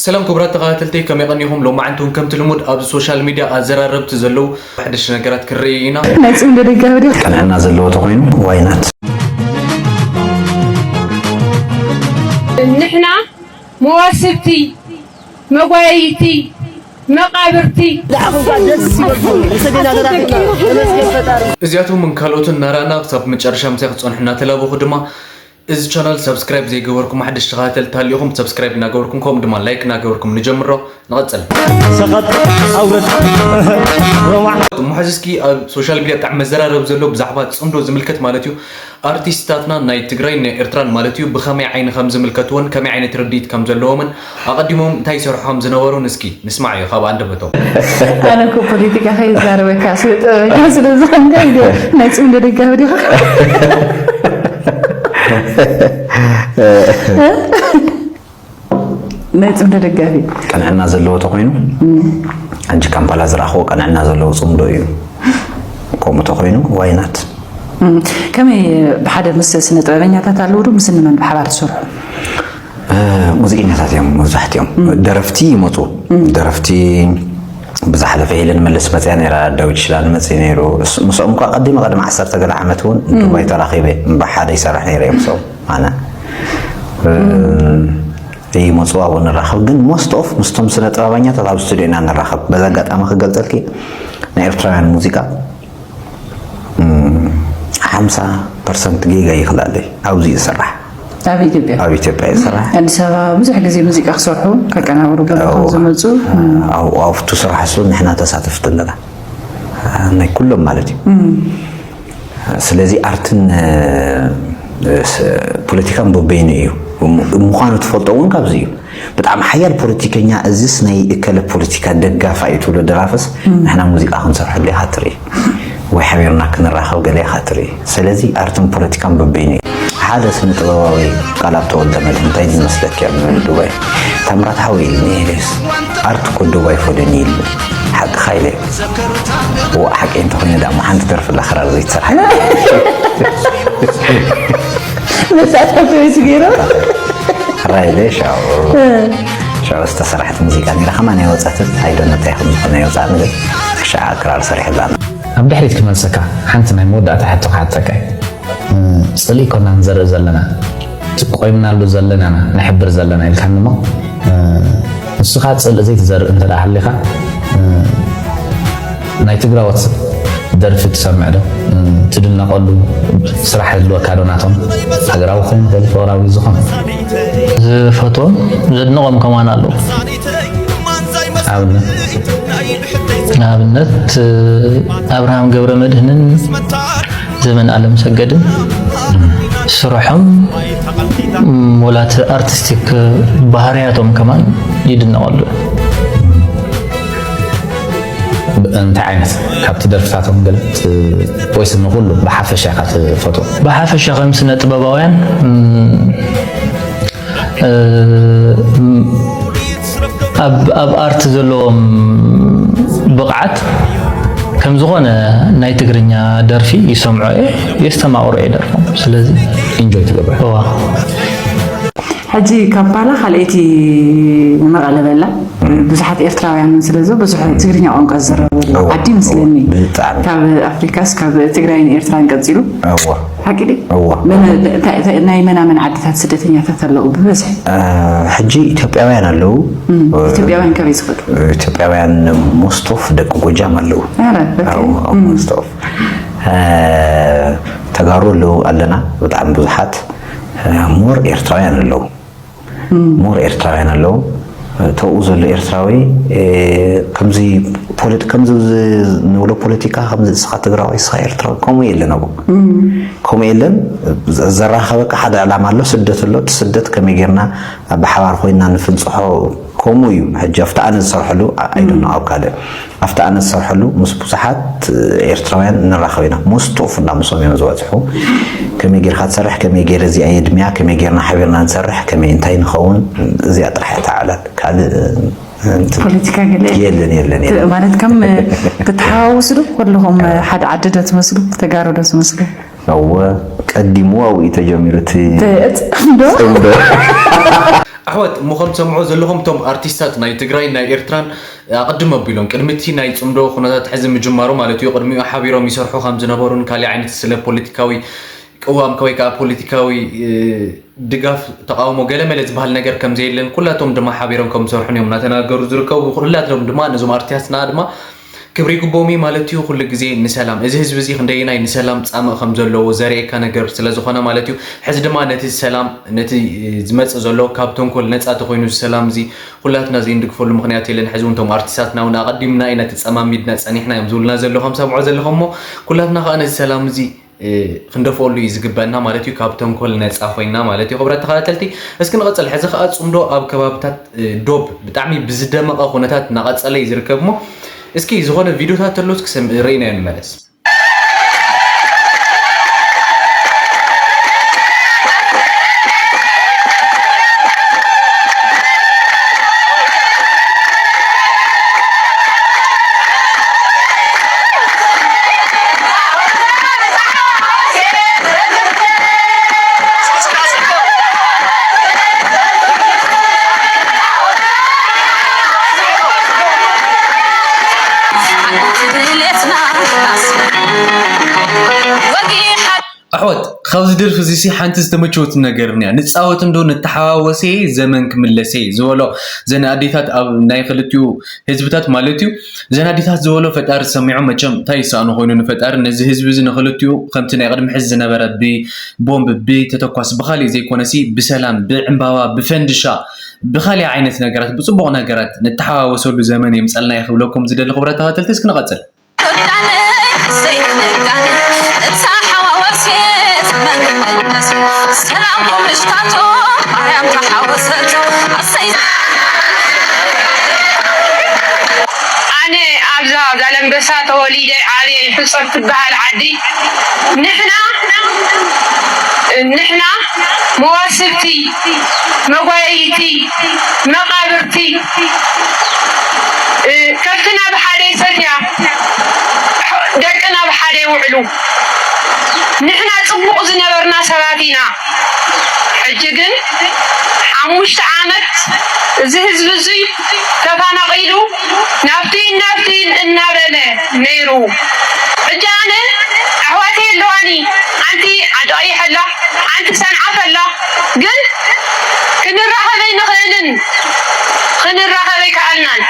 ሰላም ክቡራት ተኸታተልቲ፣ ከመይ ቀኒኹም? ሎማዓንቲ እውን ከምቲ ልሙድ ኣብዚ ሶሻል ሚድያ ኣዘራረብቲ ዘለዉ ሓደሽቲ ነገራት ክንርኢ ኢና። ናይ ጽምዶ ደጋፊ ዲኻ? ቅንዕና ዘለዎ ተኾይኑ ዋይናት። ንሕና መዋስብቲ፣ መጓየይቲ፣ መቓብርቲ። እዚኣቶምን ካልኦትን እናረኣና ክሳብ መጨረሻ ምሳይ ክትጸንሑ እናተላበኹ ድማ፣ እዚ ቻናል ሳብስክራይብ ዘይገበርኩም ሓደሽቲ ተኸታተልቲ ተሃሊኹም ሳብስክራይብ እናገበርኩም፣ ከምኡ ድማ ላይክ እናገበርኩም ንጀምሮ። ንቐጽል። ሰቐጥ ኣውረድ። ረዋዕ። እሞ ሕዚ እስኪ ኣብ ሶሻል ሚድያ ብጣዕሚ መዘራረብ ዘሎ ብዛዕባ ጽምዶ ዝምልከት ማለት እዩ። ኣርቲስታትና ናይ ትግራይ ናይ ኤርትራን ማለት እዩ ብኸመይ ዓይኒ ከም ዝምልከትዎን ከመይ ዓይነት ርድኢት ከም ዘለዎምን ኣቐዲሞም እንታይ ይሰርሑ ከም ዝነበሩን እስኪ ንስማዕ እዩ ካብ ኣንደበቶም። ኣነ እኮ ፖለቲካ ከይዛረበካ ስለ ጥበበኛ ስለ ዝኾንካ ኢለ። ናይ ጽምዶ ደጋፊ ዲኻ? ናይ ጽምዶ ደጋፊ። ቅንዕና ዘለዎ ተኾይኑ፣ ሕጂ ካምፓላ ዝረኣኽዎ ቅንዕና ዘለዎ ጽምዶ እዩ። ከምኡ ተኾይኑ ዋይናት። ከመይ ብሓደ ምስ ስነ ጥበበኛታት ኣለዉ ዶ ምስ እንመን ብሓባር ትሰርሑ? ሙዚቀኛታት እዮም መብዛሕትኦም። ደረፍቲ ይመፁ። ደረፍቲ ብዝሓለፈ ሄለን መለስ መፅያ ነይራ፣ ዳዊት ሽላን መፅዩ ነይሩ። እስ- ምስኦም እኳ ቀዲመ ቀደም ዓሰርተ ገለ ዓመት እውን ዱባይ ተራኺበ ብሓደ ይሰርሕ ነይረ እዮም ምስኦም ኣነ ይመፁ ኣብኡ ንራኸብ። ግን most of ምስቶም ስነ ጥበበኛታት ኣብ ስቱዲዮ ኢና ንራኸብ። በዚ ኣጋጣሚ ክገልፀልኪ ናይ ኤርትራውያን ሙዚቃ ሓምሳ ፐርሰንት ጌጋ ይኽላለይ ኣብዚ ይስራሕ ኣብ ኢትዮጵያ ኣብ ኢትዮጵያ ይስራሕ ኣዲስ ኣበባ ብዙሕ ግዜ ሙዚቃ ክሰርሑ ከቀናብሩ ገለ ከም ዝመፁ ኣብቱ ስራሕ እሱ ንሕና ተሳተፍቲ ኣለና ናይ ኩሎም ማለት እዩ ስለዚ ኣርትን ፖለቲካን በበይኑ እዩ ምዃኑ ትፈልጦ እውን ካብዚ እዩ ብጣዕሚ ሓያል ፖለቲከኛ እዚስ ናይ እከለ ፖለቲካ ደጋፋ እዩ ትብሎ ደራፍስ ንሕና ሙዚቃ ክንሰርሐሉ ኢኻ ትርኢ ወይ ሓቢርና ክንራኸብ ገለ ኢኻ ትርኢ ስለዚ ኣርትን ፖለቲካን በበይኑ እዩ ሓደ ስነ ጥበባዊ ቃላብ ተወልደ መድህ እንታይ ዝመስለክ እያ ብመን ዱባይ ታምራት ሓወይ ኢልኒ ሄሌስ ኣርት እኮ ዱባይ ፎደኒ ኢሉ ሓቅኻ ኢለ እዋ ሓቂ እንተኾይነ ዳሞ ሓንቲ ደርፊ ላኽራር ዘይትሰርሓ መሳተፍቲ ቤት ገይሩ ራይለ ሻው ሻው ዝተሰራሕት ሙዚቃ ነይራ ከማን ኣይወፀትን ኣይዶነ እንታይ ከም ዝኾነ ኣይወፃን ግን ክሻዓ ክራር ሰሪሕላ ኣብ ድሕሪት ክመልሰካ ሓንቲ ናይ መወዳእታ ሕቶ ክሓተካ እዩ። ፅልኢ ኮና ንዘርኢ ዘለና እቲ ቆይምናሉ ዘለና ኢና ንሕብር ዘለና ኢልካኒ እሞ ንስኻ ፅልኢ ዘይትዘርእ እንተ ደኣ ሃሊኻ ናይ ትግራዎት ደርፊ ትሰምዕ ዶ ትድነቐሉ ስራሕ ህልወካ ዶ ናቶም ሃገራዊ ኮይኑ ይኽእል ፍቕራዊ ዝኾነ ዝፈትዎም ዘድንቖም ከማን ኣለዉ ኣብነት ኣብነት ኣብርሃም ገብረ መድህንን ዘመን ኣለም ሰገድን ስርሖም ወላ እቲ ኣርቲስቲክ ባህርያቶም ከማን ይድነቐሉ እንታይ ዓይነት ካብቲ ደርፍታቶም ገለ ወይስ ንኩሉ ብሓፈሻ ኢኻ ትፈትዎ? ብሓፈሻ ከም ስነ ጥበባውያን ኣብ ኣርት ዘለዎም ብቕዓት ከም ዝኾነ ናይ ትግርኛ ደርፊ ይሰምዖ እየ የስተማቕሮ እየ ደርፎም ስለዚ ኢንጆይ ትገብር እዋ ሕጂ ካምፓላ ካልኣይቲ ንመቐለ በላ ብዙሓት ኤርትራውያን ስለዚ ብዙሕ ትግርኛ ቋንቋ ዝዘረበሉ ዓዲ ምስለኒ ካብ ኣፍሪካስ ካብ ትግራይን ኤርትራን ቀፂሉ ሓቂ ናይ መናመን ዓድታት ስደተኛታት ኣለዉ ብበዝሒ ሕጂ ኢትዮጵያውያን ኣለዉ ኢትዮጵያውያን ከበይ ዝፈጡ ኢትዮጵያውያን ሞስቶፍ ደቂ ጎጃም ኣለዉ ሞስቶፍ ተጋሩ ኣለዉ ኣለና ብጣዕሚ ብዙሓት ሞር ኤርትራውያን ኣለዉ ሞር ኤርትራውያን ኣለዉ ተብኡ ዘሎ ኤርትራዊ ከምዚ ከምዚ ንብሎ ፖለቲካ ከምዚ እስኻ ትግራዋይ እስኻ ኤርትራዊ ከምኡ የለን ኣብኡ ከምኡ የለን ዘራኸበካ ሓደ ዕላማ ኣሎ ስደት ኣሎ እቲ ስደት ከመይ ጌርና ብሓባር ኮይና ንፍንፅሖ ከምኡ እዩ ሕጂ ኣብቲ ኣነ ዝሰርሐሉ ኣይደኖ ኣብ ካልእ ኣብቲ ኣነ ዝሰርሐሉ ምስ ብዙሓት ኤርትራውያን ንራኸብ ኢና most of እንዳ ምስኦም እዮም ዝበፅሑ ከመይ ጌርካ ትሰርሕ ከመይ ገይረ እዚኣ የድምያ ከመይ ጌርና ሓቢርና ንሰርሕ ከመይ እንታይ ንኸውን እዚኣ ጥራሕ እያ ተዓላል ካልእ ፖለቲካ ገለ የለን የለን የለን ማለት ከም ክትሓዋውሱ ዶ ኩልኹም ሓደ ዓዲ ዶ ትመስሉ ተጋሩ ዶ ትመስሉ እወ ቀዲሙ ኣብኡ እዩ ተጀሚሩ እቲ ዶ ፅምዶ ኣሕዋት፣ እሞ ከም ትሰምዑ ዘለኹም፣ እቶም ኣርቲስታት ናይ ትግራይ ናይ ኤርትራን ኣቐድም ኣቢሎም፣ ቅድሚ እቲ ናይ ጽምዶ ኩነታት ሕዚ ምጅማሩ ማለት እዩ፣ ቅድሚኡ ሓቢሮም ይሰርሑ ከም ዝነበሩን ካልእ ዓይነት ስለ ፖለቲካዊ ቅዋም ወይ ከዓ ፖለቲካዊ ድጋፍ፣ ተቃውሞ፣ ገለመለ ዝበሃል ነገር ከም ዘየለን፣ ኩላቶም ድማ ሓቢሮም ከም ዝሰርሑን እዮም እናተናገሩ ዝርከቡ። ኩላቶም ድማ ነዞም ኣርቲስትና ድማ ክብሪ ይግብኦም እዩ ማለት እዩ። ኩሉ ግዜ ንሰላም፣ እዚ ህዝቢ እዚ ክንደየናይ ንሰላም ጻምእ ከም ዘለዎ ዘርእየካ ነገር ስለ ዝኾነ ማለት እዩ። ሕዚ ድማ ነቲ ሰላም፣ ነቲ ዝመጽእ ዘሎ ካብ ተንኮል ነጻ ተኾይኑ፣ እዚ ሰላም እዚ ኩላትና ዘይንድግፈሉ ምኽንያት የለን። ሕዚ እውን እቶም ኣርቲስታትና እውን ኣቐዲምና ኢና ተጸማሚድና ጸኒሕና እዮም ዝብሉና ዘለዉ ከም ሰምዖ ዘለኹም እሞ፣ ኩላትና ከኣ ነዚ ሰላም እዚ ክንደፍኦሉ እዩ ዝግበአና ማለት እዩ፣ ካብ ተንኮል ነፃ ኮይና ማለት እዩ። ክብረት ተኸታተልቲ፣ እስኪ ንቐፅል። ሕዚ ከዓ ፅምዶ ኣብ ከባብታት ዶብ ብጣዕሚ ብዝደመቐ ኩነታት እናቐፀለ እዩ ዝርከብ እሞ፣ እስኪ ዝኾነ ቪዲዮታት ተሎ እስኪ ርእይናዮ ንመለስ። ኣሕዋት፣ ካብዚ ደርፊ እዚ ሲ ሓንቲ ዝተመቸወት ነገር እኒኣ። ንፃወት እንዶ ንተሓዋወሴ ዘመን ክምለሴ ዝበሎ፣ ዘን ኣዴታት ኣብ ናይ ክልቲኡ ህዝብታት ማለት እዩ። ዘን ኣዴታት ዝበሎ ፈጣሪ ሰሚዖም፣ መቸም እንታይ ይሰኣኖ ኮይኑ ንፈጣሪ። ነዚ ህዝቢ እዚ ንክልቲኡ ከምቲ ናይ ቅድሚ ሕዚ ዝነበረ ብቦምብ ብተተኳስ ብካሊእ ዘይኮነሲ ብሰላም ብዕምባባ ብፈንድሻ ብካሊእ ዓይነት ነገራት ብፅቡቕ ነገራት ንተሓዋወሰሉ ዘመን የምፀልና ይክብለኩም ዝደሊ ክብረት ተኸተልቲ። እስኪ ንቐፅል። ኣነ ኣብዛ ዛለምበሳ ተወሊደ ዓብየ ሕፀር ትበሃል ዓዲ ንሕና ንሕና መዋስብቲ መጓየይቲ መቓብርቲ ከብትና ብሓደ ይሰትያ ደቅና ብሓደ ይውዕሉ። ንሕና ጽቡቕ ዝነበርና ሰባት ኢና። ሕጂ ግን ሓሙሽተ ዓመት እዚ ህዝቢ እዙይ ተፋናቒሉ ናብቲ ናብቲ እናበለ ነይሩ። ሕጂ ኣነ ኣሕዋተይ ኣለዋኒ፣ ሓንቲ ዓዲ ቀይሕ ኣላ፣ ሓንቲ ሰንዓፈ ኣላ። ግን ክንራኸብ ኣይንኽእልን፣ ክንራኸብ ኣይከኣልናን።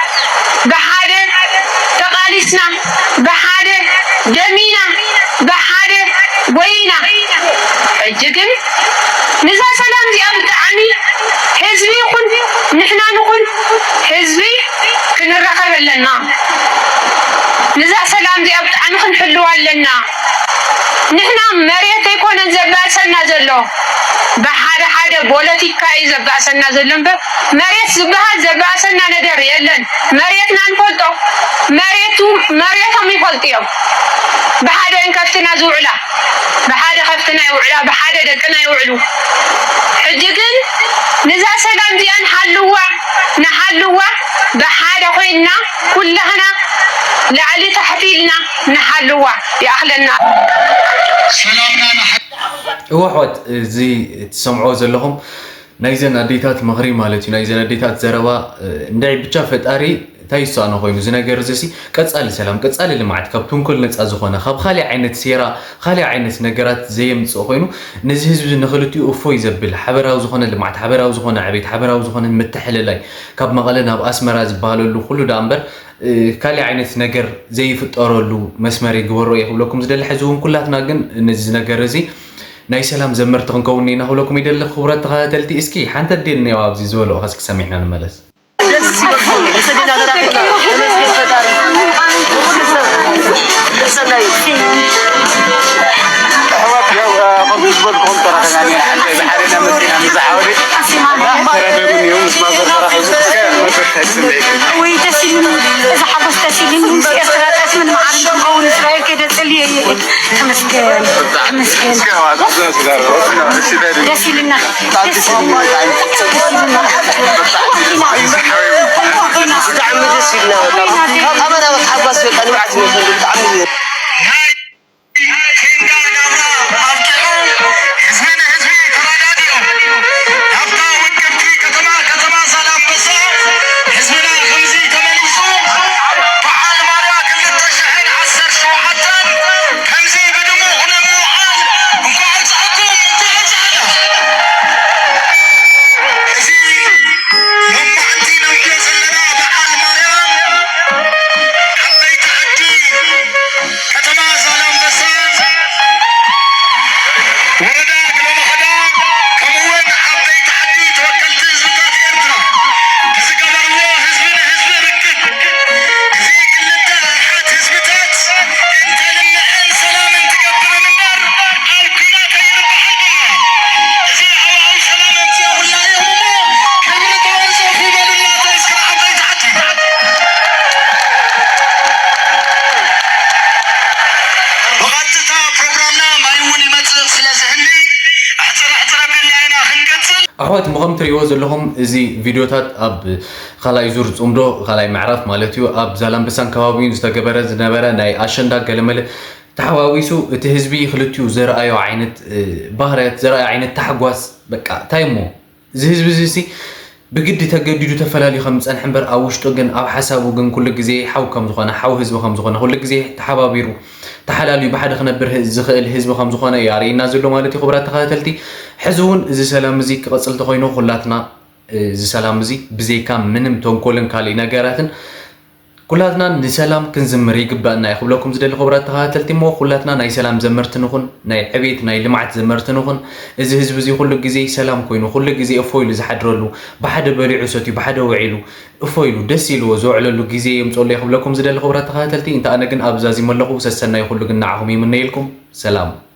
ብሓደ ተቓሊስና፣ ብሓደ ደሚና፣ ብሓደ ጎይና። ሕጂ ግን ንዛ ሰላም እዚኣ ብጣዕሚ ህዝቢ ይኹን ንሕና ንኹን ህዝቢ ክንራኸብ ኣለና። ንዛ ሰላም እዚኣ ብጣዕሚ ክንሕልዋ ኣለና። ንሕና መሬት ኣይኮነን ዘባእሰና ዘሎ፣ ብሓደ ሓደ ፖለቲካ እዩ ዘባእሰና ዘሎ እምበር መሬት ዝበሃል ዘባእሰና ነገር የለን። መሬትና ንፈልጦ፣ መሬቱ መሬቶም ይፈልጡ እዮም። ብሓደ እን ከፍትና ዝውዕላ፣ ብሓደ ከፍትና ይውዕላ፣ ብሓደ ደቅና ይውዕሉ። ሕጂ ግን ንዛ ሰላም እዚኣ ንሓልዋ፣ ንሓልዋ ብሓደ ኮይንና ኩላህና ላዕሊ ታሕቲ ኢልና ንሓልዋ ይኣኽለና። ሰላምና ንሓ- እወ ኣሕዋት፣ እዚ ትሰምዕዎ ዘለኹም ናይዘን ኣዴታት ምኽሪ ማለት እዩ። ናይዘን ኣዴታት ዘረባ፣ እ፣ እንድዒ ብቻ ፈጣሪ እንታይ ይሳኖ ኮይኑ እዚ ነገር እዚ ሲ ቀጻሊ ሰላም፣ ቀጻሊ ልምዓት፣ ካብ ተንኮል ነጻ ዝኾነ፣ ካብ ካልእ ዓይነት ሴራ፣ ካልእ ዓይነት ነገራት ዘየምጽእ ኮይኑ ነዚ ህዝቢ ንኽልቲኡ እፎይ ዘብል ሓበራዊ ዝኾነ ልምዓት፣ ሓበራዊ ዝኾነ ዕቤት፣ ሓበራዊ ዝኾነ ምትሕልላይ ካብ መቐለ ናብ ኣስመራ ዝበሃለሉ ኩሉ ደኣ እምበር፣ እ፣ ካልእ ዓይነት ነገር ዘይፍጠረሉ መስመር ይግበሮ እየ ክብለኩም ዝደሊ። ሕዚ እውን ኩላትና ግን ነዚ ነገር እዚ ናይ ሰላም ዘመርቲ ክንከውን ኢና ክብለኩም ይደሊ። ክቡራት ተኸታተልቲ፣ እስኪ ሓንቲ ኣዴ እኒኦ ኣብዚ ዝበልኦ እስኪ ሰሚዕና ንመለስ። ደስ ይበልኩም። ብሰገዳ ተራኺብና። ተመስገን ፈጣሪ። ንኹሉ ሰብ ሰናይ። ኣሕዋት፣ ያው፣ እ፣ ከምቲ ዝበልኩኹም ተራኺብና እኒና። ሓንቲ ብሓደ ኢና መፂና፣ ንዛ ሓወደይ። ተረዳዱኒ እዮም፣ ምስ ማዘር ተራኺቡ። እስከ መድረሻ ይስምዒ። ወይ ደስ ኢሉኒ። እዚ ሓጎስ ደስ ኢሉኒ። ምስ ኤርትራ ጠስምን መዓርን ክኸውን እስራኤል ከይደ ጸልየ እየ። ተመስገን፣ ተመስገን። ደስ ኢልና፣ ደስ ኢልና፣ ደስ ኢልና። ብጣዕሚ ደስ ኢልና። ካብ ኣመና ሓጓስ በቃ ንብዓት ይመስል። ብጣዕሚ ናይ ቴንዳ ናብራ ኣብቂዑ፣ ህዝቢ ንህዝቢ ተረዳዲኦም፣ ናብታ ውቅብቲ ከተማ ኣሕዋት፣ ምኸም ትሪእዎ ዘለኹም እዚ ቪድዮታት ኣብ ካልኣይ ዙር ፅምዶ፣ ካልኣይ ምዕራፍ ማለት እዩ፣ ኣብ ዛላምበሳን ከባቢውን ዝተገበረ ዝነበረ ናይ ኣሸንዳ ገለመለ ተሓዋዊሱ እቲ ህዝቢ ክልቲኡ ዘርኣዮ ዓይነት ባህርያት፣ ዘርኣዮ ዓይነት ታሕጓስ፣ በቃ እንታይ እሞ እዚ ህዝቢ እዚ ሲ ብግዲ ተገዲዱ ተፈላልዩ ከም ዝፀንሐ እምበር ኣብ ውሽጡ ግን ኣብ ሓሳቡ ግን ኩሉ ግዜ ሓው ከም ዝኾነ፣ ሓው ህዝቢ ከም ዝኾነ፣ ኩሉ ግዜ ተሓባቢሩ ተሓላልዩ ብሓደ ክነብር ዝኽእል ህዝቢ ከም ዝኾነ እዩ ኣርእየና ዘሎ ማለት እዩ። ክቡራት ተኸታተልቲ፣ ሕዚ እውን እዚ ሰላም እዚ ክቐፅል ተኾይኑ ኩላትና እዚ ሰላም እዚ ብዘይካ ምንም ተንኮልን ካልእ ነገራትን ኩላትና ንሰላም ክንዝምር ይግባእና እዩ ክብለኩም ዝደሊ ክቡራት ተኸታተልቲ። እሞ ኩላትና ናይ ሰላም ዘመርቲ ንኹን፣ ናይ ዕቤት ናይ ልምዓት ዘመርቲ ንኹን። እዚ ህዝቢ እዚ ኩሉ ግዜ ሰላም ኮይኑ ኩሉ ግዜ እፎ ኢሉ ዝሓድረሉ፣ ብሓደ በሊዑ ሰትዩ ብሓደ ውዒሉ እፎ ኢሉ ደስ ኢልዎ ዝውዕለሉ ግዜ የምፀሉ እየ ክብለኩም ዝደሊ ክቡራት ተኸታተልቲ። እንተ ኣነ ግን ኣብዛዚመ ኣለኹ። ሰሰናይ ኩሉ ግን ንዓኹም ይምነየልኩም። ሰላም።